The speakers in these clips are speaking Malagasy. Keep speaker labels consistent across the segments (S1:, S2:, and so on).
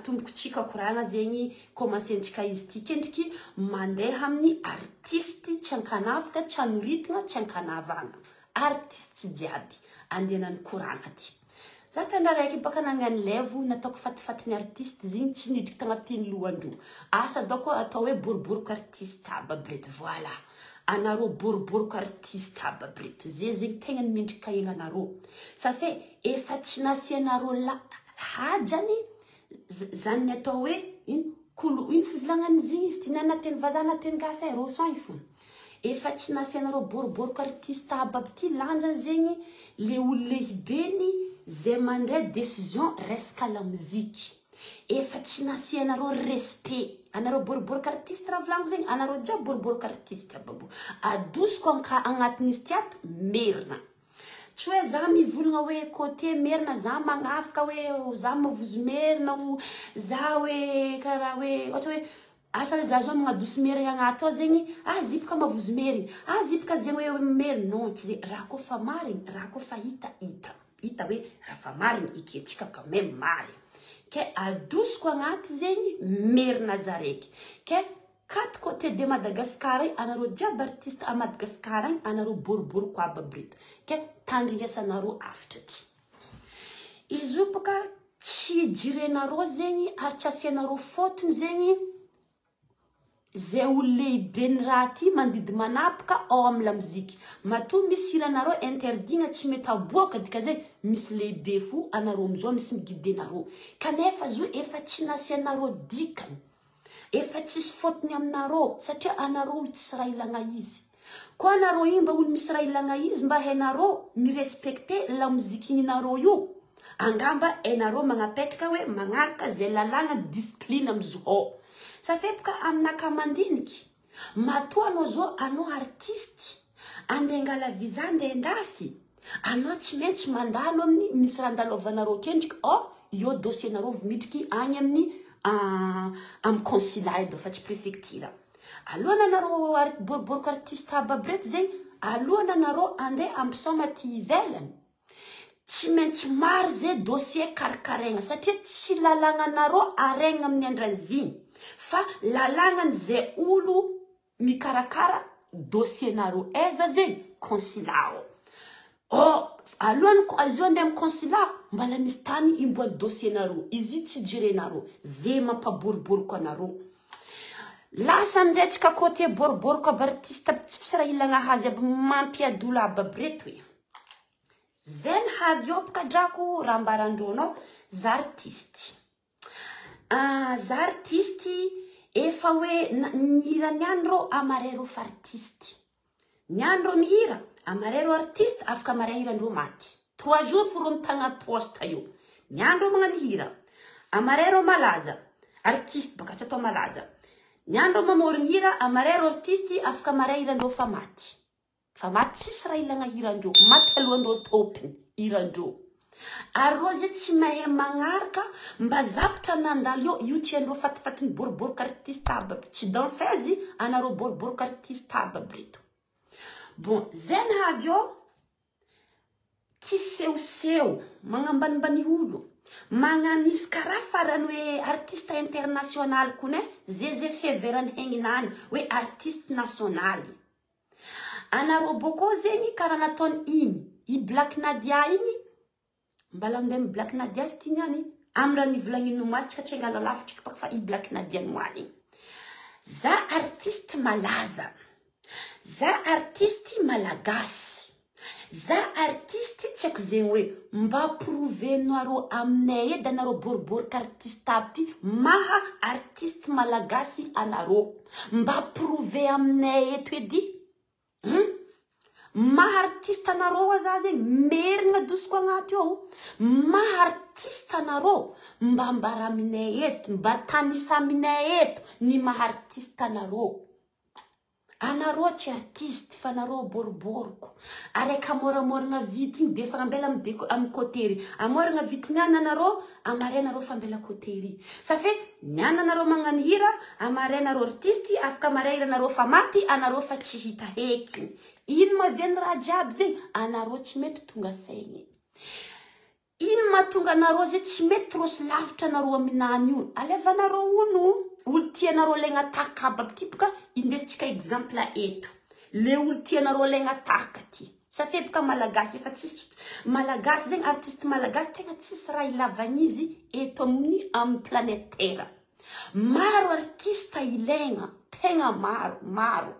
S1: Atombokotsika koragna zegny, commencentsika izy ty kendriky mandeha amin'ny artiste tsy ankanavaka, tsy anoritana, tsy ankanavana. Artiste jiaby andehanany koragna ty. Za tandra raiky baka nagnano levo nataoko fatifatiny artiste zigny tsy nidriky tagnatin'ny lohandreo. Asa doko atao hoe boriboriko artiste aby aby reto. Voilà. Anareo boriboriko artiste aby aby reto. Ze zegny tegna ny mendrika egnanareo. Ça fait efa tsy nasianareo la hajany zany ny atao hoe ino kolo ino fivolagnany zigny izy ty na teny vazaha na teny gasy e roson fo. Efa tsy nasianareo boriboriko artiste aby aby ty lanjany zegny le olo lehibeny zay mandray décision resaka la musique. Efa tsy nasianareo respect. Anareo boriboriko artiste raha volaniko zegny, anareo jiaby boriboriko artiste aby aby. Adosiko anka agnatin'izy ty ato merina. Tsy hoe za mivolagna hoe côté merina za magnafika hoe za mavozo merina o za hoe karaha hoe ohatra hoe asa hoe za zao magnadosy merina agnaty ao zegny, ah zipaka mavozo merina, ah zipaka zegny hoe merina. Non, tsy zay. Raha koa fa marigny, raha koa fa hita, hita. Hita hoe raha fa marigny iketsika quand même marigny. Ke adosiko agnaty zegny merina zaraiky. Ke quatre côté de Madagascar igny, anareo jiaby artiste à Madagascar igny, anareo boriboriko aby aby reto. Ke tandrignesanareo afitra ty. Izy io baka tsy jirenareo zegny ary tsy asianareo fôtony zegny zay olo lehibe ny raha ty mandidy manapaka ao amin'ny la musique. Matoa misy hiranareo interdit tsy mety aboaka dika zay misy lehibe fo anareo amizao misy miguide nareo. Kanefa zo efa tsy nasianareo dikany. Efa tsisy fôtony aminareo satria anareo olo tsisy raha ilagna izy. Koa anareo igny mba olo misy raha ilagna izy mba hainareo mirespecte la musique igninareo io. Angamba hainareo magnapetraka hoe magnaraka zay lalàgna discipline amizao. Ça fait boka aminaka mandiniky. Matoa anao zao anao artiste andeha angala visa andeha andrafy. Anao tsy maintsy mandalo amin'ny misy raha andalovanareo kendriky oh io dossier nareo midriky agny amin'ny amin'ny consulat edy fa tsy préfecture. Alohany anareo boriboriko artiste aby aby reto zegny, alohany anareo andeha ampisoma aty ivelany. Tsy maintsy maro zay dossier karakaraigna satria tsy lalàgnanareo aregna amin'ny andrazigny fa lalàgnany zay olo mikarakara dossier nareo aiza zegny consulat ao. Oh, alohany izy io andeha amin'ny consulat mbala misy tany imboan'ny dossier nareo. Izy io tsy jirenareo. Zay mampaboriboriko anareo. Lasa amizay tsika côté boriboriko aby artiste aby tsisy raha ilagna azy aby mampiady olo aby aby reto e. Zay ny havy eo boka drako raha ambarandreo anao za artiste. Ah, za artiste efa hoe nihira niany rô amare rô fa artiste. Niany rô mihira amare rô artiste afaka amare hirandreo maty. 3 jours fo rô mitagna poste io. Niany rô magnano hira amare rô malaza artiste baka tsy atao malaza. Niany rô mamorogno hira amare rô artiste afaka amare hirandreo fa maty. Fa maty tsisy raha ilagna hirandreo, maty alohandreo tôpiny hirandreo. Ary rô zay tsy mahay magnaraka mba zavatra nandalo eo io tsy haindreo fatifatiny boriboriko artiste aby aby. Tsy danseuse anareo boriboriko artiste aby aby reto. Bon, zay ny havy eo tsy sehoseho magnambanimbany olo. Magnano izy karaha farany hoe artiste international kony e, zay zay fiheverany hegnинany hoe artiste nationaly. Anareo bôkô zegny karaha nataony igny, i Black Nadia igny, mbala andeha amy Black Nadia izy ty niany, amy raha nivolagniny omaly tsika tsy angala lavitra baka fa i Black Nadia noaly igny. Za artiste malaza, za artiste malagasy, za artiste tsy haiko zegny hoe mba prouvenareo aminay edy anareo boriborika artiste aby ty maha artiste malagasy anareo. Mba prouve aminay eto edy. Maha artiste anareo aza zegny merina adosiko agnaty ao. Maha artiste anareo mba ambara aminay eto, mba tanisaminay eto ny maha artiste anareo. Anareo tsy artiste fa anareo boriboriko. Araiky amôramôragna vity igny de efa ambela amy côté ry. Amôragna vity niany anareo, amare anareo fa ambela côté ry. Ça fait niany anareo magnano hira, amare anareo artiste, afaka amare hira anareo fa maty, anareo fa tsy hita heky. Ino mahaviany raha jiaby zegny? Anareo tsy mety tonga saigny. Ino mahatonga anareo zay tsy mety trop sy lavitra anareo aminany io? Alevanareo ono olo tianareo alaigna tahaka aby aby ty boka indesintsika exemple eto. Le olo tianareo alaigna tahaka ty. Ça fait boka malagasy efa tsisy malagasy zegny artiste malagasy tegna tsisy raha ilavagna izy eto amin'ny amin'ny planète terre. Maro artiste ilaigna, tegna maro, maro.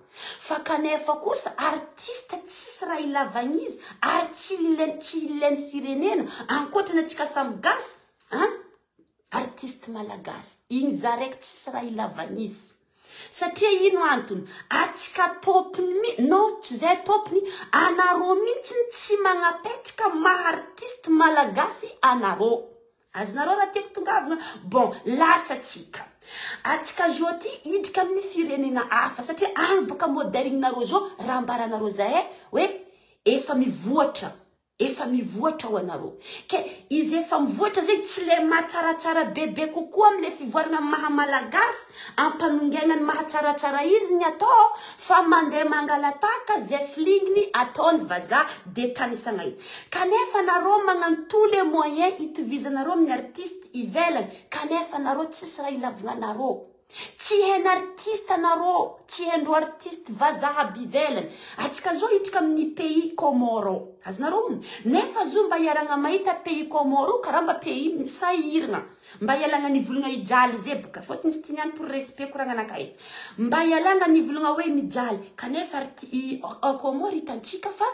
S1: Fa kanefa kosa artiste tsisy raha ilavagna izy ary tsy ilainy tsy ilainy firenena ankoatra ny antsika samy gasy, hein? Artiste malagasy, igny za raiky tsisy raha ilavagna izy. Satria ino antony? Atsika tompony mi non tsy zay tompony, anareo mihitsy tsy magnapetraka maha artiste malagasy anareo. Azonareo raha tiako tongavana. Bon, lasa atsika. Atsika zao ty idrika amin'ny firenena hafa satria agny boka modèle-nareo zao raha ambaranareo zahay hoe efa mivoatra. Efa mivoatra ho anareo. Ke izy efa mivoatra zegny tsy le mahatsaratsara bebe kokoa amle fivoarana maha malagasy ampanongaina ny mahatsaratsara izy ny atao fa mandeha mangalataka zay feeling-ny ataony vazaha de tanisagna io. Kanefa nareo magnano tous les moyens itovizanareo amin'ny artiste ivelany kanefa nareo tsisy raha ilavagna anareo. Tsy hainy artiste anareo, tsy haindreo artiste vazaha aby ivelany. Atsika zao hitrika amin'ny pays Comoro. Azonareo ono? Nefa zo mba hiaragna mahita pays Comoro karaha mba pays misahiragna. Mba hialagna nivolagna hijaly zay boka. Fôtony izy ty niany pour respect koragnanakahy eto. Mba hialagna nivolagna hoe mijaly. Kanefa arti Comoro hitantsika fa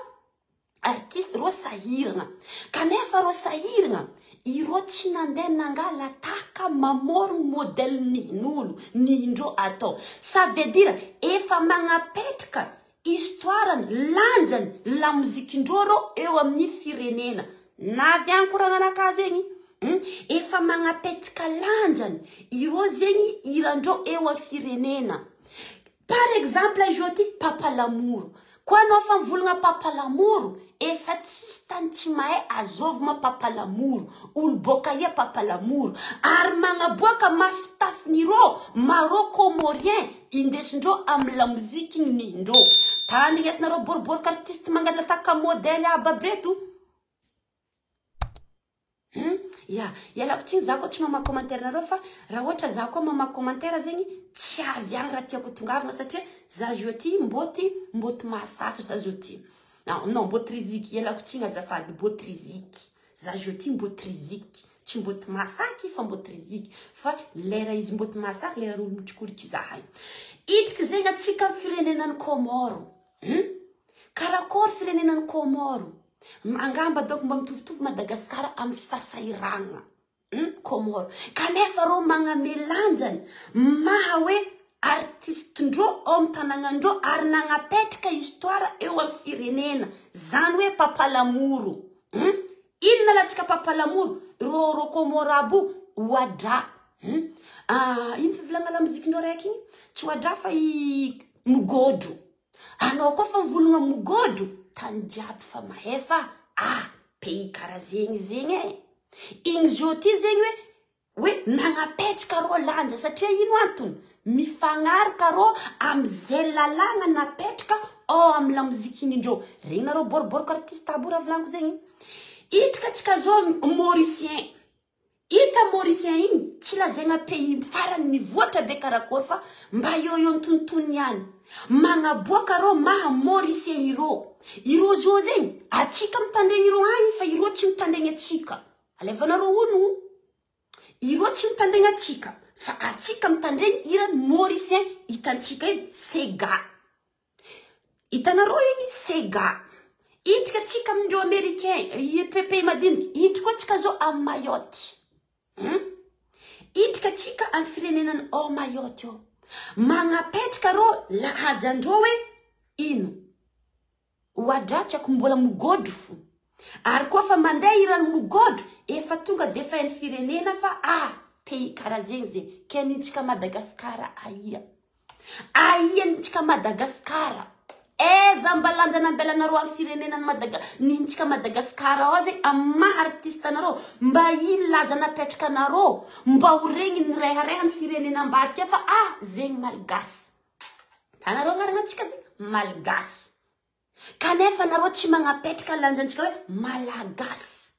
S1: artiste rô sahiragna. Kanefa rô sahiragna, irô tsy nandeha nangala tahaka mamorogno modèle nihin'olo, nihindrô atao. Ça veut dire efa magnapetraka histoire lanjany lamozikindrô rô eo amin'ny firenena. Na avy any koragnanakahy zegny. Efa magnapetraka lanjany irô zegny hirandrô eo amin'ny firenena. Par exemple izy ty Papa Lamoro. Koa anao fa mivolagna Papa Lamoro, efa tsisy tany tsy mahay azovy ma Papa Lamoro. Olo boka ia Papa Lamoro. Ary magnaboaka mafitafin'irô maro comorien indesindrô amy lamoziky igny nihindrô. Tandrignesinareo boriborika artiste mangala tahaka modèle aby aby reto. Ya, ialako tsiny za koa tsy mamaky commentaire nareo fa raha ohatra za koa mamaky commentaire zegny tsy avy agny raha tiako tongavana satria za zio ty mbôty mbôty mahasaky za zio ty. Non, non, mbôty riziky, ialako tsiny azafady, mbôty riziky. Za zio ty mbôty riziky. Tsy mbôty mahasaky fa mbôty riziky. Fa lera izy mbôty mahasaky, lera olo mitsikoriky zahay. Idriky zegny atsika amy firenenan'i Comoro. Karakory firenenan'i Comoro? Angamba donc mba mitovitovy Madagasikara amy fasahiragna. Comoro. Kanefa rô magname lanjany maha hoe artiste-ndrô ao amy tanàgnandrô ary nagnapetraka histoire eo amy firenena. Zany hoe Papa Lamoro. Inona latsika Papa Lamoro? Rô rô Comoro aby io oadra. Ah, ino fivolagna lamozikindrô raiky igny? Tsy oadra fa i migodro. Anao koa fa mivolagna migodro, tany jiaby fa mahefa ah pays karaha zegny zegny e. Igny zio ty zegny hoe hoe nagnapetraka rô lanja satria ino antony? Mifagnaraka rô amizay lalàna napetraka ao amy lamoziky igny indreo. Regny nareo boriboriko artiste aby raha volaniko zegny. Hitrika atsika zao Mauricien. Hita Mauricien igny tsy lazaigna pays farany mivoatra be karakory fa mba eo eo antonontonony ihany. Magnaboaka rô maha Mauricien irô. Irô zio zegny atsika mitandregny irô agny fa irô tsy mitandregny atsika. Alevanareo ono. Irô tsy mitandregny atsika fa atsika mitandregny irany Mauricien hitantsika iny Sega. Hitanareo igny Sega. Hitrika atsika amindreo américain, i pays madiniky. Hitry koa atsika zao amy Mayotte. Hitrika atsika amy firenenany ao Mayotte ao. Magnapetraka rô lahajandreo hoe ino? Oadratsako mbola migodro fo. Ary koa fa mandeha irany migodro, efa tonga de efa hain'ny firenena fa ah pays karaha zegny zegny. Ke nintsika Madagasikara aia? Aia nintsika Madagasikara? Aiza mba lanja nambelanareo amy firenena ny Madaga nintsika Madagasikara ao zegny amy maha artiste anareo mba ino laza napetraka anareo mba ho regny ny rehareha ny firenena ambadika fa ah zegny malgasy. Tanareo agnarana antsika zegny malgasy. Kanefa nareo tsy magnapetraka lanjantsika hoe malagasy.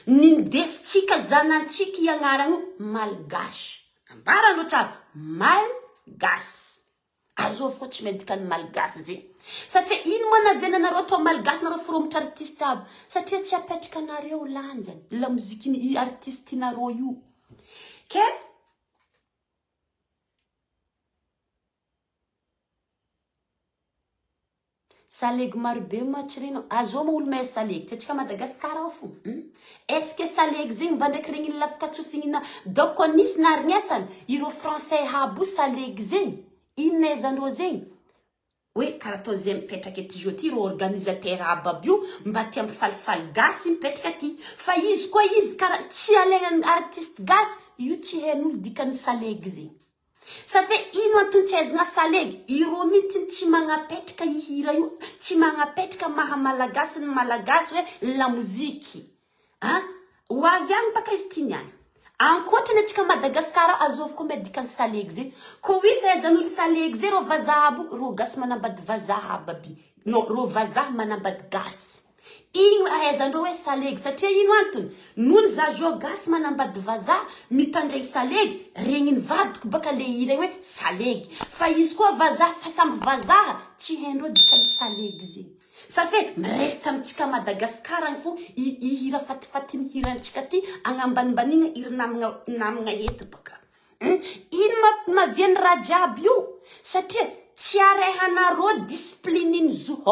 S1: Nindesintsika zanantsika i agnarana io malgache. Ambaranao tsara, malgasy. Azovy koa tsy mahay dikan'ny malgasy zegny. Sa fe ino moa navenanareo atao malgasy nareo firomotra artiste aby? Satria tsy apetraka anareo lanjany lamozikin'ny i artiste nareo io. Ke Salegy marobe ma tsy renao. Azao ma olo mahay salegy. Tsy atsika Madagascar ao fo. Hmm? Est-ce que salegy zegny mba ndraiky regny lafika tsofignina donc koa nisy narignesana ireo français aby io salegy zegny. Inona ahaizandreo zegny? Hoe karaha atao zay mipetraka eto zao ty ireo organisateur aby aby io mba te hampifalifaly gasy mipetraka aty. Fa izy koa izy karaha tsy alaigna artiste gasy io tsy hain'olo dikan'ny salegy zegny. Sa fe ino antony tsy ahaizana salegy? Ireo mihitsy tsy magnapetraka i hira io, tsy magnapetraka maha malagasy ny malagasy hoe lamoziky. An! Ho avy agny baka izy ty niany. Ankoatra ny antsika Madagascar ao azovy koa mety dikany salegy zay. Ko misy ahaizan'olo salegy zay reo vazaha aby io, reo gasy manambady vazaha aby aby. Non, reo vazaha manambady gasy. Igny ahaizandreo hoe salegy satria ino antony? Nony za zo gasy manambady vazaha mitandregny salegy regniny vadiko baka le hira igny hoe salegy fa izy koa vazaha fa samby vazaha tsy haindreo dikany salegy zegny ça fait mi-reste amintsika Madagascar agny fo i i hira fatifatiny hirantsika ty agnambanimbaniagna iry namagna namagna eto baka hum ino ma maviany raha jiaby io satria tsy arehanareo discipline iny zo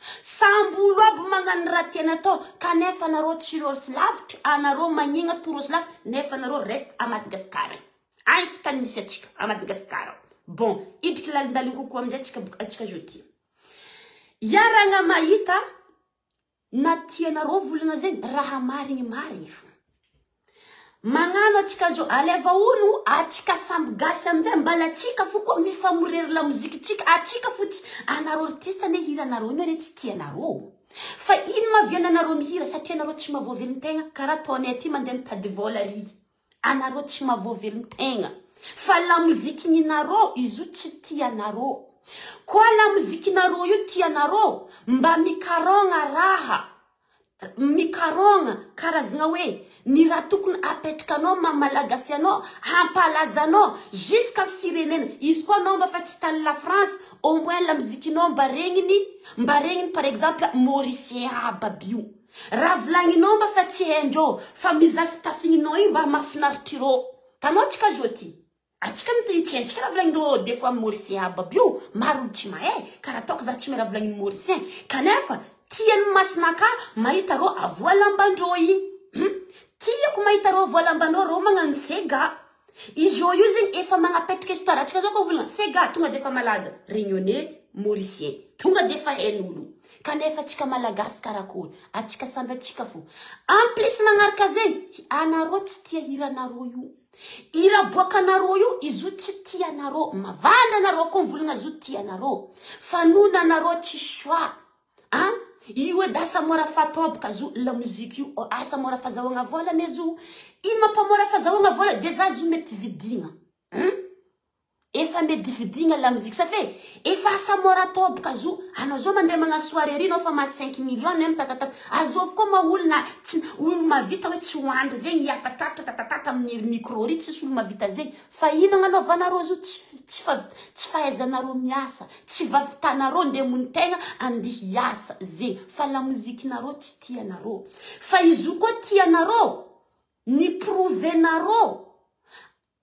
S1: Samby olo aby magnano raha tiany atao kanefa anareo tsy rôsy lavitra anareo magnigna to rôsy lavitra nefa anareo reste à Madagascar agny agny fo tany misy atsika à Madagascar ao bon idriky lalindaliny kokoa amizay atsika boka atsika zao ty iaragna mahita na tianareo volagna zegny raha marigny marigny fo Magnano atsika zao aleva ono atsika samby gasy amizay mbala atsika fo koa mifamorery lamoziky tsika atsika fo tsy anareo artiste anie hiranareo io anie tsy tianareo fa ino mahaviana anareo mihira satria anareo tsy mahavoavelon-tegna karaha ataonay aty mandeha mitady vola ry anareo tsy mahavoavelon-tegna fa lamozikininareo izy io tsy tianareo koa lamozikinareo io tianareo mba mikarogna raha Mikarogna, karazagna hoe ny raha tokony apetraka anao maha malagasy anao, hampalaza anao jusqu'à firenena, izy koa anao mba fa tsy tany la France au moins lamozikinao mba regniny, mba regniny par exemple mauricien aby aby io, raha volagninao mba fa tsy haindreo fa mizaha fitafigninao igny mba mahafinaritr'ireo, tanao tsika zao ty. Atsika mity tsy haintsika raha volagnindreo des fois mauricien aby aby io maro olo tsy mahay karaha ataoko za tsy mahay raha volagniny mauricien kanefa tian'ny masonaka mahita reo avoa lambandreo igny hum tiako mahita reo avoa lambandreo reo magnano sega izy eo io zegny efa magnapetraka histoire atsika zao koa volagna sega tonga de efa malaza reunionnais mauricien tonga de efa hain'olo kanefa atsika malagasy karakory atsika samby atsika fo en plus magnaraka zegny anareo tsy tia hiranareo io Hira aboakanareo io izy tsy tia anareo mavanda anareo koa mivolagna zo tia anareo fa noho anareo tsy choix an io edy asa mora fatao boka zo lamoziky io asa mora fazahoagna vola ane zo ino mampamora fazahoagna vola de za zo mety vidigna hum Efa medifidigna la musique ça fait efa asa mora atao boka zo anao zao mandeha magnano soirée ry nao fa mahazo 5 millions nem tatatata azovy koa ma olona tsy olo mahavita hoe tsy hoandry zegny hiafatrafatra tatatata amin'ny micro ry tsisy olo mahavita zegny fa ino agnanaovanareo zo tsy tsy fa tsy fahaizanareo miasa tsy vavitanareo ndeha hamono tegna andeha hiasa zegny fa la musique nareo tsy tianareo fa izy io koa tianareo ny prouver-nareo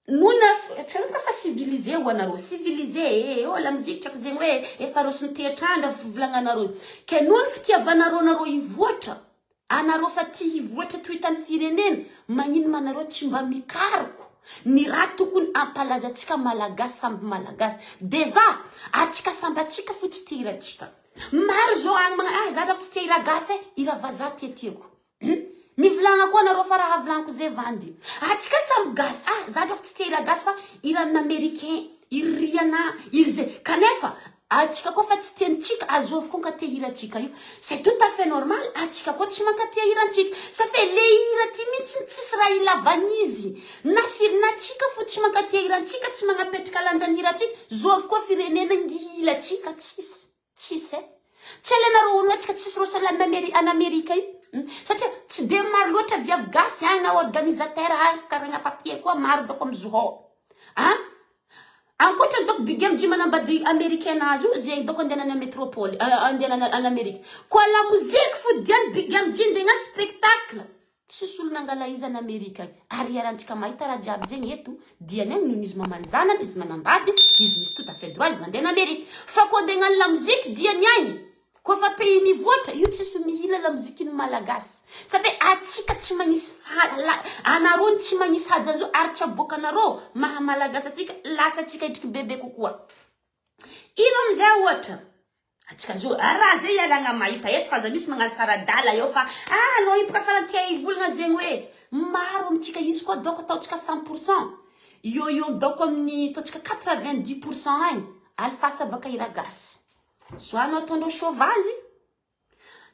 S1: Nona tsy azoko fa civilisé ho anareo, civilisé eh oh la musique tsy ako zegny hoe efa roson'ny toetr'andro fivolagnanareo. Ke noho ny fitiavanareo anareo hivoatra, anareo fa tia hivoatra toy tany firenena, magnino ma anareo tsy mba mikaroko ny raha tokony hampalaza antsika malagasy samby malagasy. Dejà atsika samby atsika fo tsy tia hirantsika. Maro zao agny magnano ah za drako tsy tia hira gasy eh, hira vazaha tiatiako. Hum mivolagna koa nareo fa raha volaniko zay vandy. Atsika samy gasy ah za drako tsy tia hira gasy fa hira américain, iry Rihanna, iry zay kanefa atsika koa fa tsy tiantsika azovy koa nkatia hirantsika io c'est tout à fait normal atsika koa tsy mankatia hirantsika ça fait le hira ty mihitsy tsisy raha ilavagna izy na firy na tsika fo tsy mankatia hirantsika tsy magnapetraka lanjan'ny hirantsika zovy koa firenena ngihilantsika tsisy tsisy eh tsy alainareo ono atsika tsisy rosa la an Amerika io. Satria tsy de maro loatra viavy gasy agny na organisateur agny fikaragna papier koa maro doko amy zohô. An? Ankoatra doko Big MJ manambady américaine azy io zegny doko andehanany à métropole, andehanany en Amérique. Koa lamoziky fo diany Big MJ ndeha hagnano spectacle. Tsisy olo nangala izy any Amerika agny. Ary iarahantsika mahita raha jiaby zegny eto, diany agny noho izy mamany zanany, izy manambady, izy misy tout à fait droit izy mandeha en Amérique. Fa koa andeha hagnano lamoziky diany agny, koa fa pays mivoatra, io tsisy mihila lamoziky ny Malagasy. Satria atsika tsy magnisy anareo tsy magnisy haja zao ary tsy aboakanareo maha Malagasy atsika, lasa atsika hitriky bebe kokoa. Ino amin'izay ohatra? Atsika zo, raha zay ialagna mahita eto fa aza misy magnano saradala eo fa anao io boka fa tia hivolagna zegny hoe maro amintsika izy koa doko ataontsika 100%. Io io doko amin'ny ataontsika 90% agny alifasa baka hira gasy. Soit anao ataondreo chauvazy,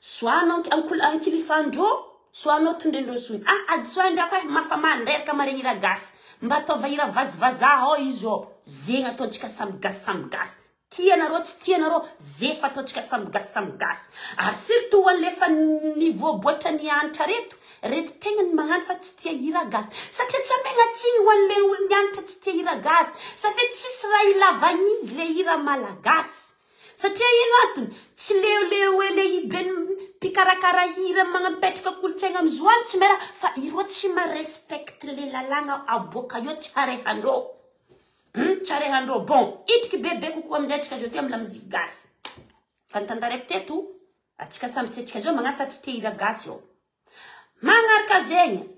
S1: soit anao ankilifandreo, soit anao tondrendreo sony. Adisoa ndrako hoe mafa mandreraka maregny hira gasy. Mba ataova hira vazivazaha ao izy ao. Zegny ataontsika samy gasy samy gasy. Tianareo tsy tianareo, zefa ataontsika samy gasy samy gasy. Ary surtout ho an'le efa nivoaboatra nianatra reto, reto tegna ny magnano fa tsy tia hira gasy. Satria tsy amegna tsiny ho an'le olo nianatra tsy tia hira gasy. Satria tsisy raha ilavagna izy le hira malagasy. Satria ino antony? Tsy le hoe lehibe mpikarakara hira magnapetraka kolontsaigna amy zoany tsy mera fa ireo tsy marespecte le lalàgna aboaka io tsy harehandreo. Tsy harehandreo. Bon, hitriky bebe kokoa amin'izay atsika zao ty amy lamoziky gasy. Fa nitantaraiky teto, atsika samby setsika zao magnasa tsy tia hira gasy io. Magnaraka zegny,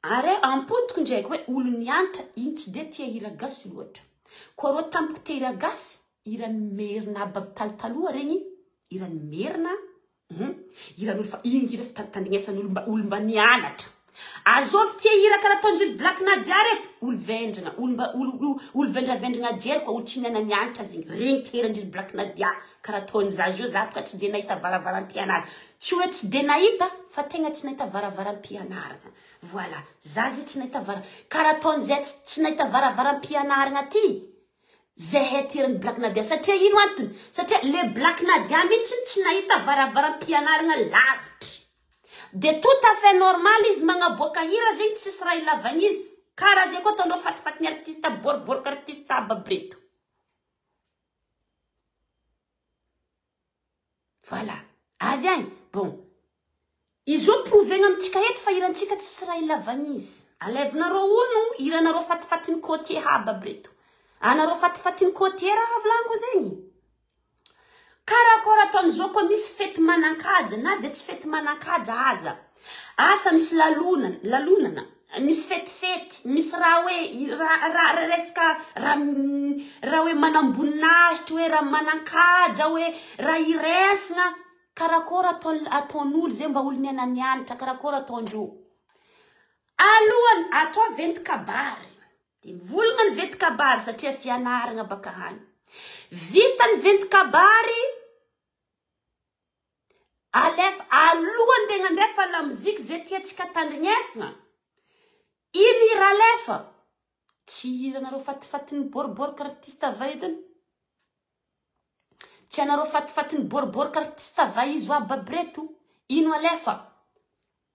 S1: are ampotoko ndraiky hoe olo nianatra ino tsy de tia hira gasy loatra. Koa reo tampoko tia hira gasy, hiran'ny merina aby avy talotaloha regny, hiran'ny merina, hiran'olo fa iny hira fitandrignesan'olo mba olo mba nianatra. Azovy tia hira karaha ataon-dry Black Nadia reto, olo vendragna, olo mba olo olo vendravendragna jery koa olo tsy niana nianatra zegny. Regny ty hiran-dry Black Nadia karaha ataony za zio za boka tsy de nahita varavaram-pianarana. Tsy hoe tsy de nahita fa tegna tsy nahita varavaram-pianarana. Voilà, za zay tsy nahita vara karaha ataony zay tsy nahita varavaram-pianarana ty. Zay ty hiran'ny Black Nadia satria ino antony? Satria le Black Nadia mihitsy tsy nahita varavaram-pianarana lavitry. De tout à fait normal izy magnaboaka hira zegny tsisy raha ilavagna izy. Karaha zay koa ataondreo fatifatiny artiste boriborika artiste aby aby reto. Voilà. Avy agny. Bon. Izy io prouvegna amintsika eto fa hirantsika tsisy raha ilavagna izy. Alevinareo ono hiranareo fatifatiny côtier aby aby reto. Anareo fatifatiny côtier raha volaniko zegny. Karakôry ataon'izao koa misy fety manan-kaja na de tsy fety manan-kaja aza. Asa misy lalonana, lalonana, misy fetifety, misy raha hoe raha resaka raha hoe manamboninahitra hoe raha manan-kaja hoe raha iresagna. Karakôry ataon'olo zay mba olo niana nianatra, karakôry ataondreo. Alohany atao venty kabary. De mivolagna ny venty kabary satria fianaragna baka hany. Vita ny venty kabary, alefa alohany tegna andefa lamoziky zay tiantsika tandrignesagna. Ino hira alefa? Tsy hiranareo fatifatiny boriborika artiste vaidiny. Tsy anareo fatifatiny boriborika artiste vaizo aby aby reto. Ino alefa?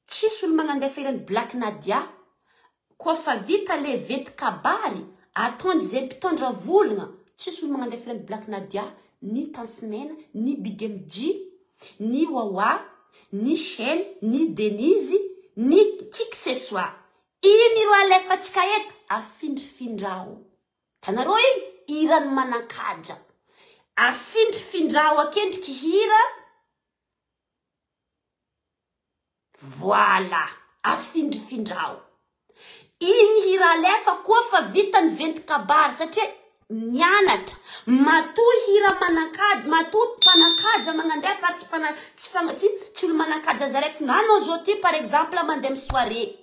S1: Tsisy olo magnandefa hiran'ny Black Nadia. Koa fa vita le venty kabary, ataony zay mpitondra volagna. Tsisy olo magnandefa hiran'ny Black Nadia, ni Tansinena, ni Big MJ, ni Wawa, ni Shane, ni Denise, ni qui que ce soit. Ino iro alefatsika eto? Afindrifindrao. Tanareo igny hiran'ny manan-kaja. Afindrifindrao akendriky hira. Voilà, afindrifindrao. Igny hira alefa koa fa vita ny venty kabary satria nianatra. Matoa hira manan-kaja, matoa mpanan-kaja magnandefa ary tsy tsy tsy tsy olo manan-kaja zaraiky. Na anao zao ty par exemple mandeha amy soirée.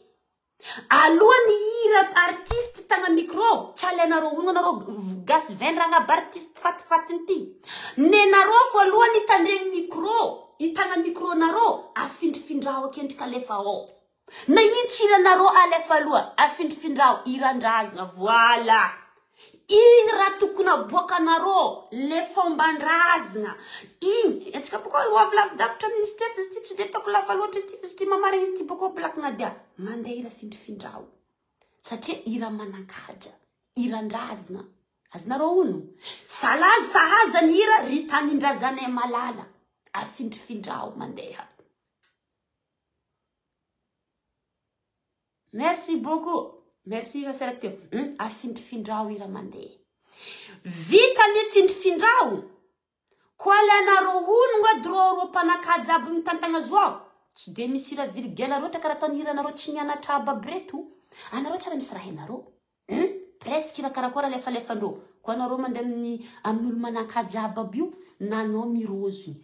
S1: Alohan'ny hira artiste tagna micro, tsy alainareo honogno anareo gasy vendragna aby artiste fatifatiny ty. Nenareo fo alohany hitandregny micro, hitagna micro nareo, afindrifindrao akendriky alefa ao. Nagnino tsy hiranareo alefa aloha, afindrifindrao hiran-drazagna, voilà. Igny raha tokony aboakanareo le fomban-drazagna igny. Antsika bôka ho avy lavidavitra amin'ny Steph izy ty, tsy de ataoko lava loatra izy ty, fa izy ty mamarigny izy ty bôka Black Nadia. Mandeha hira findrifindrao satria hira manan-kaja, hiran-drazagna. Azonareo ono? Salazy sahaza ny hira ry tanindrazanay malala. Afindrifindrao mandeha. Merci beaucoup. Merci Rasera teo. Afindrifindrao hira mandeha. Vita ny findrifindrao. Koa le anareo hono nga drôro mpanakaja aby mitantagna zoao. Tsy de misy hira virgule loatra karaha ataony hiranareo tsy nianatra aby aby reto. Anareo tsara misy raha hainareo. Presque hira karakôry alefalefandreo. Koa anareo mandeha amin'ny amin'olo manan-kaja aby aby io, nanao mirôzony.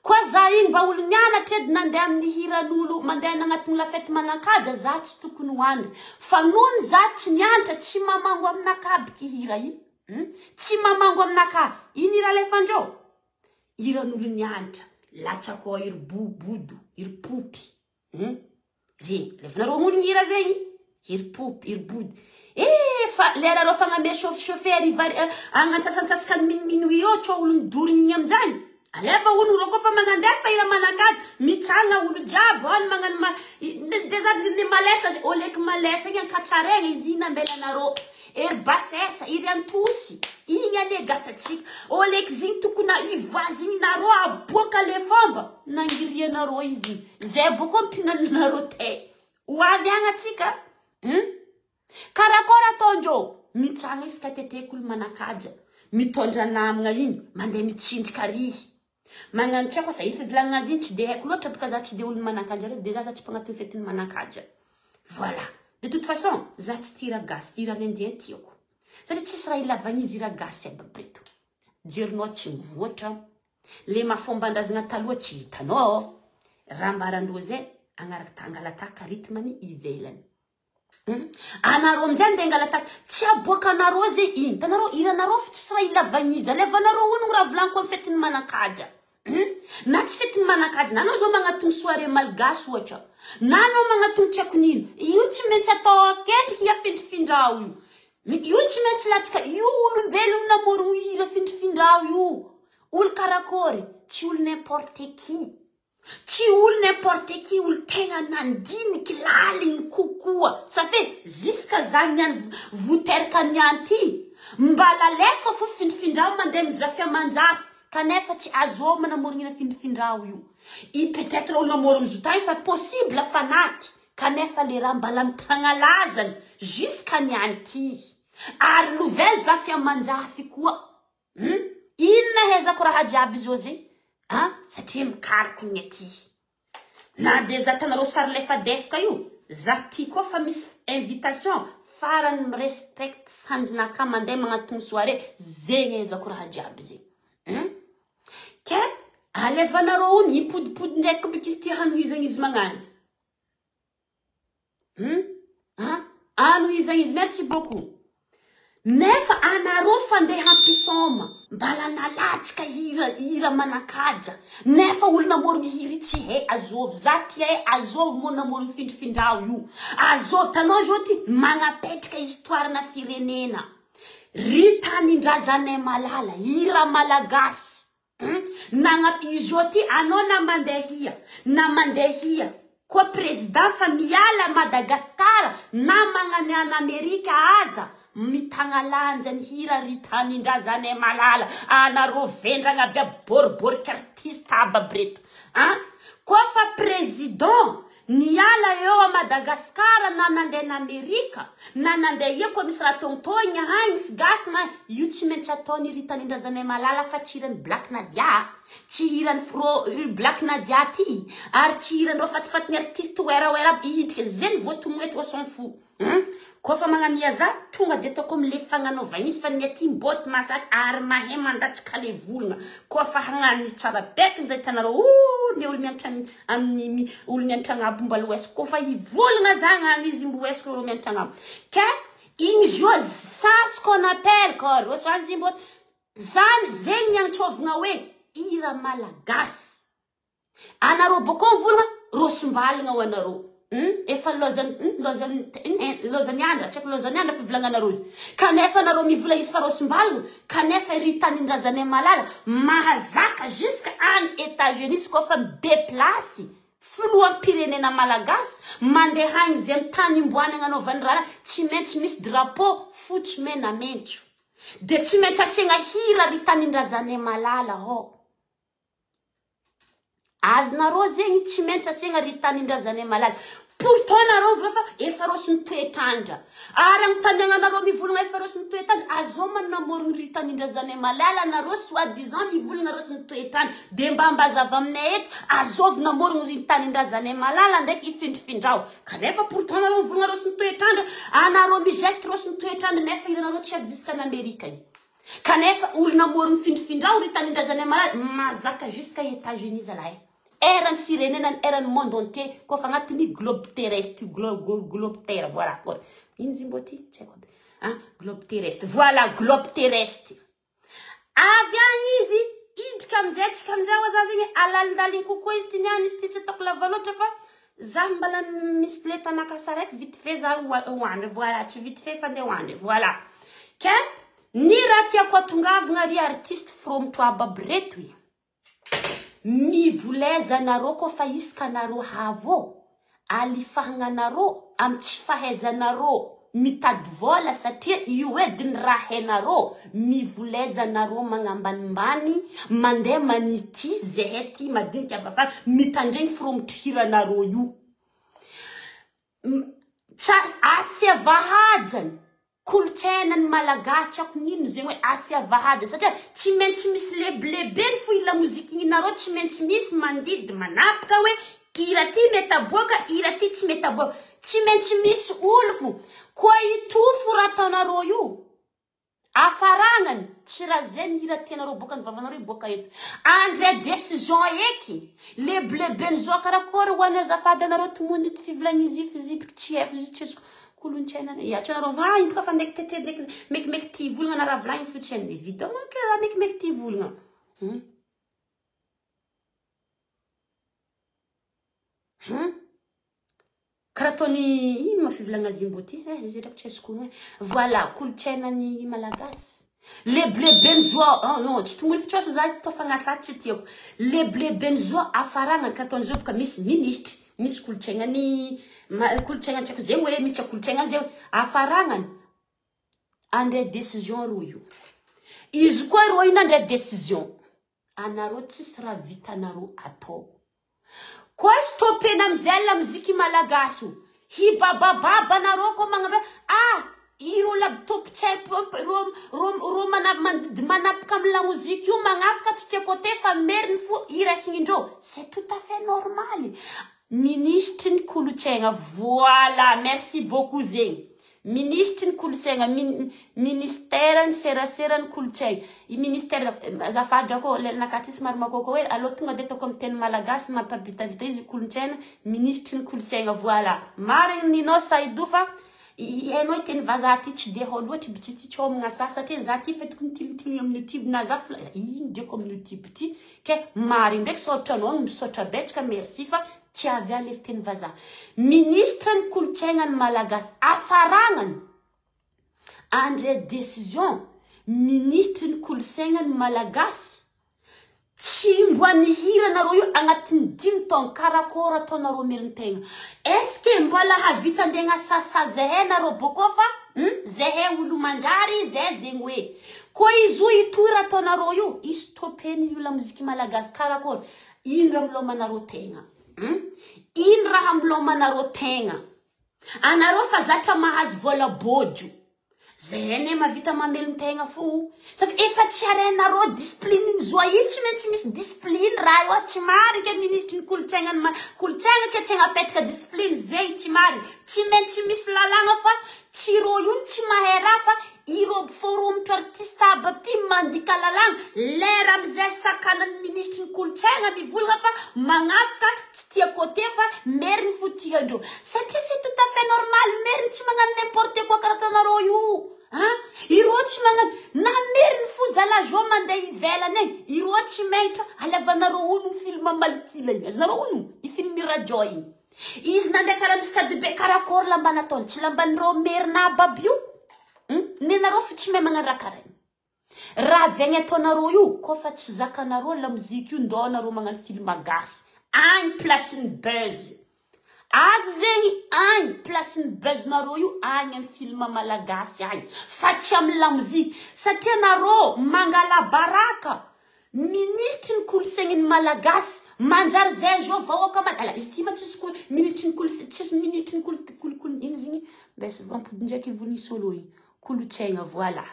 S1: Koa za igny mba olo nianatra edy nandeha amin'ny hiran'olo mandeha nagnatony la fête manan-kaja, za tsy tokony hoanina. Fa nony za tsy nianatra, tsy mamango aminakahy aby ty hira i. Tsy mamango aminakahy. Ino hira alefandreo? Hiran'olo nianatra. Latsako ao iry bodo, iry popy. Zegny, alefanareo hono ny hira zegny. Iry popy, iry body. Fa leranareo fagname chauffe-chauffe hariva agnantsasantsasaka ny minuit eo, tsô olo midorigny igny aminjany. Alefa hono rô koa fa magnandefa hira manan-kaja, mitsanga olo jiaby, any magnano deja ny malesa, oleky malesa igny ankatsaraigna izy igny nambelanareo. Ery basesa, iry antosy, igny anie gasatsika. Oleky zigny tokony ivoazigny nareo aboaka le fomba nangirianareo izy igny. Zay bôko mpinanareo te. Ho avy agny atsika. Karakôry ataondreo? Mitsanga isaka teteko olo manan-kaja. Mitondra namagna igny, mandeha mitsinjaka rihy. Magnano tsy haiko asa, ino fivolagnana azy igny tsy de haiko loatra bôka za tsy de olo manan-kaja reo, deja za tsy mpagnatony fetin'ny manan-kaja. Voilà. De toute façon, za tsy tia hira gasy, hiran'ny indien tiako. Satria tsisy raha ilavagna izy hira gasy aby aby reto. Jerinao tsy mivoatra, le maha fomban-drazagna taloha tsy hitanao. Raha ambarandreo zay, agnaraka angalataka rythme-ny ivelany. Anareo amizay andeha angalataka, tsy aboakanareo zay iny. Hitanareo hiranareo fa tsisy raha ilavagna izy. Alevanareo hono raha volaniko amin'ny fetin'ny manan-kaja. Na tsy fetin'ny manan-kaja, na anao zao magnatony soirée malgasy ohatra, na anao magnatony tsy haiko nino, io tsy maintsy atao akendriky iafindrifindrao io. Io tsy maintsy latsaka, io olombelogno namorogno hira findrifindrao io. Olo karakôry, tsy olo n'importe qui. Tsy olo n'importe qui, olo tegna nandiniky laligny kokoa. Ça fait jusqu'à za niany voteraka niany ty, mbala alefa fo findrifindrao mandeha mizafy aman-jafy, kanefa tsy azo manamorogno hira findrifindrao io. I peut-être olo namorogno zo tagny fa possible fanaty, kanefa le raha mbala mitagna lazany jusqu'à niany ty. Ary lovay zafy aman-jafy koa. Inona hezako raha jiaby izy io zegny? Satria mikaroko ny aty. Na de za tanareo sary lefadefaka io, za ty koa fa misy invitation farany mirespecte sanjinaka mandeha magnatony soirée, zegny hezako raha jiaby zegny. Ke alevanareo ony hipodipody ndraiky biky izy ty hanohizagna izy magnano. Anohizagna izy, merci beaucoup. Nefa anareo fandeha hampisoma, mbala nalatsika hira, hira manan-kaja. Nefa olo namorogno hira tsy hay azovy. Za tia hay azovy moa namorogno findrifindrao io. Azovy, tanao zao ty magnapetraka histoire na firenena. Ry tanindrazanay malala, hira malagasy. Nagnampy izy io ty anao na mandeha hia, na mandeha hia. Koa président fa miala Madagascar na magnany any Amerika aza mitagna lanja ny hira ry tanindrazanay malala. Anareo vendragna aby aby boribory artiste aby aby reto. Koa fa président niala eo a Madagascar na nandeha na Amerika na nandeha ia koa misy raha togntogna hagny misy gasy ma io tsy maintsy ataony ry tanindrazanay malala fa tsy hirany Black Nadia, tsy hirany fro Black Nadia ty ary tsy hirandreo fatifatiny artiste wera wera aby ihidrika zegny voatomoeto on s'en fout. Koa fa magnamia za tonga de ataoko amle fagnanaovagna izy fa ny aty mbôty masaky ary mahay mandatsaka le volagna. Koa fa hagnano izy tsara beky nzay hitanareo, ouh, ny olo mianatra amin'ny olo mianatra agnabo mbala ho esiko. Koa fa hivolagna za hagnano izy mbo esiko olo mianatra agnabo. Ke igny izy io ça ce qu'on appelle corps rosoanzy mbô zany zegny ny antsovagna hoe hira malagasy. Anareo bôko mivolagna rosombalagna ho anareo. Hum efa lôzany hum lôzany hum lôzany andra tsy haiko lôzany andra fivolagnanareo izy kanefa nareo mivola izy fa rôsim-balagna kanefa ry tanindrazanay malala mahazaka jusque any Etats Unis izy koa fa mi-deplace filoham-pirenena malagasy mandeha agny zay amy tany imboany agnanaovany raharaha tsy maintsy misy drapeau fotsy mena mentso de tsy maintsy asiagna hira ry tanindrazanay malala ô. Azonareo zegny tsy maintsy asiagna ry tanindrazanay malala. Pourtant nareo vola fa efa rosin'ny toetr'andra. Ary agnontaniagna anareo mivolagna efa rosin'ny toetr'andra, azao man namorogno ry tanindrazanay malala nareo soit disant mivolagna rosin'ny toetr'andra. De mba ambazava aminay eto, azovy namorogno ry tanindrazanay malala ndraiky ifindrifindrao. Kanefa pourtant nareo mivolagna rosin'ny toetr'andra, anareo mi-geste rosin'ny toetr'andra nefa hiranareo tsy avy jusqu'an'Amerika igny. Kanefa olona morogno findrifindrao ry tanindrazanay malala mazaka jusqu'à Etats Unis zalahy. Eran'ny firenena eran'ny monde entier koa fa agnatin'ny globe terrestre globe globe terre voilà akory. Ino izy mbô ty? Tsy haiko aby. Ah, globe terrestre. Voilà globe terrestre. Avy agny izy idrika amizay tsika amizay hoa za zegny alalindaliny kokoa izy ty niany izy ty tsy ataoko lava loatra fa za mbala misy le tanakasa raiky vite fait za hoandry voilà tsy vite fait fa andeha hoandry voilà. Ke ny raha tiako atongavagna ry artiste fromotro aby aby reto e. Mivoleza anareo koa fa isaka anareo havo alifahagnanareo amy tsy fahaizanareo mitady vola satria io edy ny raha hainareo mivoleza anareo magnambanimbany mandeha manity zahay ty madinika avafara mitandregny fromotro hiranareo io. Tsa asia vahajany kolontsaina ny malagasy tsy haiko n'ino zegny hoe asia vahajany satria tsy maintsy misy lebilebeny fo i lamoziky igny nareo tsy maintsy misy mandidy manapaka hoe hira ty mety aboaka hira ty tsy mety aboaka tsy maintsy misy olo fo koa itofo raha ataonareo io afaragnany tsy raha zay ny hira tianareo boaka ny vavanareo iboaka eto andre décision eky lebilebeny zao karakory ho an'ny azafady anareo tomony ty fivolagna izy io fizipiky tsy haiko izy tsy azoko kolontsaina ya tsy anareo va ino fa ndraiky tete ndraiky mekimeky ty volagna na raha volagny fo tsy hainy évidemment que raha mekimeky ty volagna. Karaha ataony ino ma fivolagna azy mbô ty eh izy ndraiky tsy azoko ono e voilà kolontsaina ny malagasy lebilebeny zao ah non tsy tomony fitsosa za tofagnasa tsy tiako lebilebeny zao afaragna ka ataony zao boka misy ministre misy kolontsaina ny kolontsaina tsy haiko zegny hoe misy kolontsaina zay afaragnany andre décision ro io izy koa ro io nandray décision anareo tsisy raha vitanareo atao koa stopena amizay la musique malagasy io hibabababa anareo koa magnambe ah ireo laptop tsy ro ro ro mandidy manapaka amy la musique io magnafaka tsy tia côté fa meriny fo iraisin'indreo c'est tout à fait normal. Ministre ny kolontsaina voilà merci beaucoup zegny ministre ny kolontsaina ministère ny serasera ny kolontsaina i ministère azafady drako lelanakahy ty somary makôkô hoe alô tonga de ataoko amy teny malagasy mampavitavita izy kolontsaina ministre ny kolontsaina voilà marigny ninao Saidou fa hainao iteny vazaha ty tsy de hao loatry bitsy ty tsy homagna sa satria za ty fa tokony tilitiliny amin'ny YouTube na za ino diako amin'ny YouTube ty ke marigny ndraiky saotra anao misaotra betsaka merci fa tsy avy any le fiteny vazaha ministre ny kolontsaina ny malagasy afaragnany andre décision ministre ny kolontsaina ny malagasy tsy mbo nihira anareo io agnatin'ny 5 taogno karakory ataonareo melon-tegna est-ce que mbola havita andeha sasa zahay nareo bôkô fa zahay olo manjary zay zegny hoe koa izy io itory ataonareo io istopeny io la musique malagasy karakory ino raha milomanareo tegna ino raha milomanareo tegna anareo fa zatra mahazo vola bojo zahay ne mahavita mamelon-tegna fo safa efa tsy arenareo discipline ny zoa io tsy maintsy misy discipline raha io tsy mariny ke ministre ny kolontsaina ny kolontsaina ke tsy agnapetraka discipline zegny tsy mariny tsy maintsy misy lalàna fa tsy rô io tsy mahay raha fa irô foromotro artiste aby ty mandika lalàna lera amizay sakanany ministre ny kolontsaina mivolagna fa magnafika tsy tia côté fa meriny fo tiandreo satria c'est tout à fait normal meriny tsy magnano n'importe quoi karaha ataonareo io hein irô tsy magnano na meriny fo zala zo mandeha ivelany egny irô tsy magnitra alevanareo ono film malikila igny azonareo ono i film radio igny. Izy nandeha karaha misy tady be karakory lamba nataony, tsy lamban'ireo merina aby aby io. Nenareo fa tsy mahay magnano raha karaha io. Raha avy ataonareo io, koa fa tsy zakanareo lamoziky io, ndao anareo magnano film gasy. Agny place-ny buzz. Azo zegny agny place-ny buzz-nareo io agny amin'ny film malagasy agny, fa tsy amin'ny lamoziky. Satria nareo mangala baraka ministry ny kolontsain'ny malagasy manjary zay zao vahoaka ala izy ty ma tsisy ko ministry ny kolontsaina, tsisy ministry ny kolo kolo ino zegny mbes ampody ndraiky volagny solo igny kolontsaigna, voilà.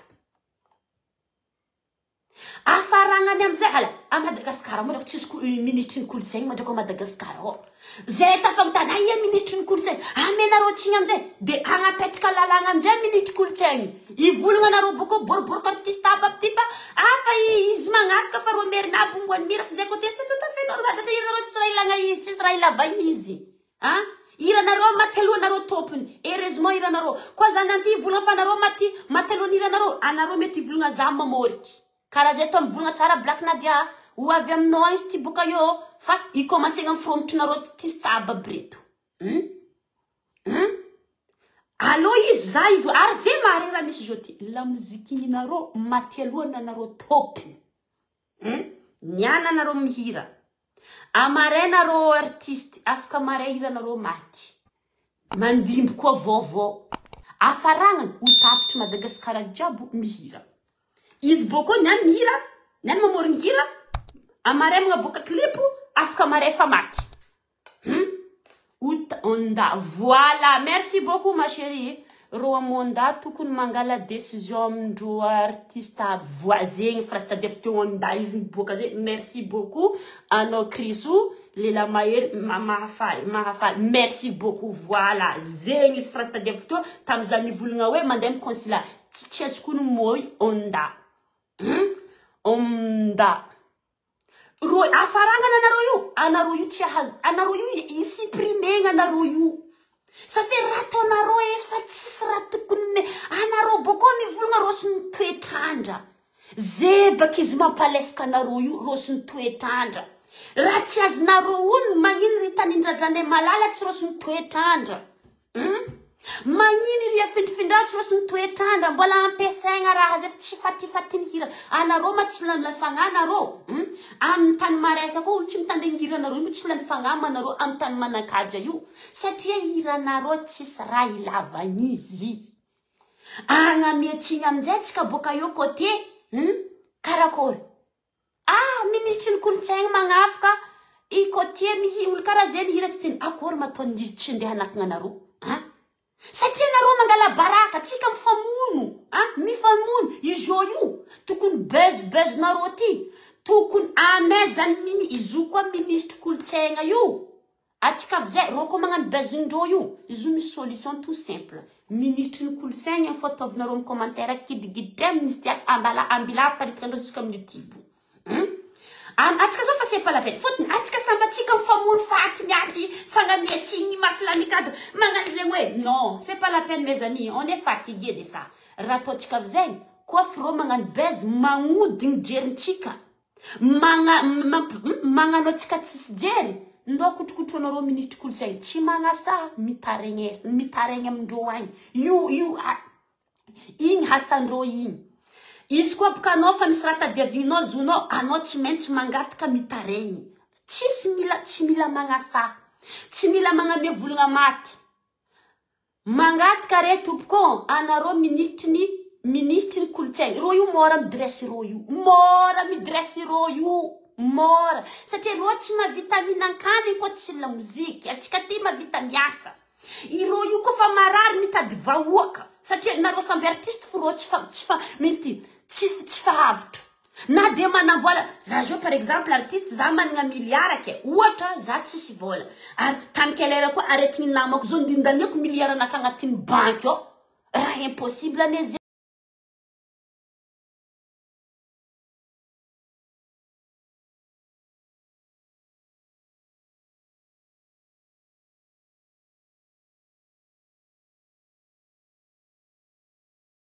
S1: Afaragnany amizay ala a Madagasikara moa drako tsisy ministry ny kolontsaigna moa drako a Madagasikara ao. Zay tafagnontany aia ministry ny kolontsaigna, amenareo tsigny amizay de agnapetraka lalàgna amizay ministry kolontsaigna. Ivolagna anareo boko boriboriko artiste aby aby ty fa afa izy magnafika fa rô merina aby omboan'ny mira fa zay côté, c'est tout à fait normal satria iranareo tsisy raha ilagna izy, tsisy raha ilavagna izy. Ah, iranareo maty alohanareo tompony, heureusement iranareo koa zany anty volagna fa anareo maty maty alohany iranareo, anareo mety hivolagna za mamôriky karaha zay atao mivolagna tsara. Black Nadia ho avy aminao izy ty boka io fa i-commencegna amy fromitrinareo artiste aby aby reto. Alô izy za ivo ary zay mahare raha misy zao ty lamoziky igninareo maty alohany anareo tompony. Niana anareo mihira amaray nareo artiste afaka maray hiranareo maty mandimby koa vaovao afaragnany ho tapitry Madagasikara jiaby mihira izy boko niany mihira, niany mamorogny hira amaray magnaboaka clip afaka maray fa maty. Onda, voilà, merci beaucoup ma chérie. Ro amonda tokony mangala décision amindreo artiste voisegny fa raha tadiavy teo onda izy miboaka zay. Merci beaucoup anao Chrisou lela mahery mahafaly mahafaly, merci beaucoup, voilà zegny izy fa raha tadiavy teo tamiza mivolagna hoe mandeha amy consulat tsy azoko ono moy onda. Onda ro afarangana anareo io, anareo io tsy ahazo, anareo io isuprimegna, anareo io ça fait raha ataonareo efa tsisy raha tokony me anareo boko mivolagna rosiny toetrandra zebaky izy mampalefaka anareo io rosiny toetrandra raha tsy azonareo ony magnino ry tanindrazanay malala tsy rosiny toetrandra. Magnino ry afindrifindra tsy rosiny toetrandra mbola ampiasaigna raha zay fa tsy fatifatiny hira anareo ma tsy lany fagnahy anareo. Amin'ny tany maraisa koa olo tsy mitandregny hiranareo io, tsy lany fagnahy manareo amin'ny tany manan-kaja io satria hiranareo tsisy raha ilavagna izy agnamiatsiny aminjay tsika boaka eo côté. Karakory ah ministry ny kolontsaigna magnafika i côté mihi olo karaha zay ny hira tsy teny akory mataon'izy tsy ndeha hanakagna anareo ah satria nareo mangala baraka tsika mifamono ah mifamono izy io io tokony buzz buzz nareo ty tokony amezany mini izy io koa ministre kolontsaigna io atsika avy zay reo koa magnano buzz-ndreo io izy io misy solution tout simple. Ministre ny kolontsaigna fo ataovinareo amy commentaire kidigiditra misy tiaky ambala ambila aparitaka andreo jusqu'à amin'ny YouTube. Atsika zao fa c'est pas la peine fotony atsika samby atsika mifamono faty miady fagnamiatsigny mafilany cadre magnano zegny hoe non, c'est pas la peine mes amis, on est fatigué de ça. Raha ataotsika avy zegny koa firô magnano buzz magnodigny jerintsika magna magnano atsika tsisy jery ndao kotrokotroanareo ministre kolontsaigny tsy magnasa mitaregny mitaregny amindreo agny io io igny hasandreo igny izy koa boka anao fa misy raha tadiavinao zonao anao tsy maintsy mangataka mitaregny tsisy mila tsy mila magnasa tsy mila magname volagna maty mangataka re tompoko anareo ministre ny kolontsaigny reo io mora midresse reo io mora midresse reo io mora satria reo tsy mahavita mihinan-kaniny koa tsy lamoziky atsika ty mahavita miasa ireo io koa fa marary mitady vahoaka satria nareo samby artiste fo reo tsy fa misy ty tsy fahavitro na de manamboala za zao par exemple artiste za manana milliard ke ohatra za tsisy vola ary tany kelera koa aretigny namako zao ndindaniako milliard anaka agnatin'ny banky ao raha impossible ane.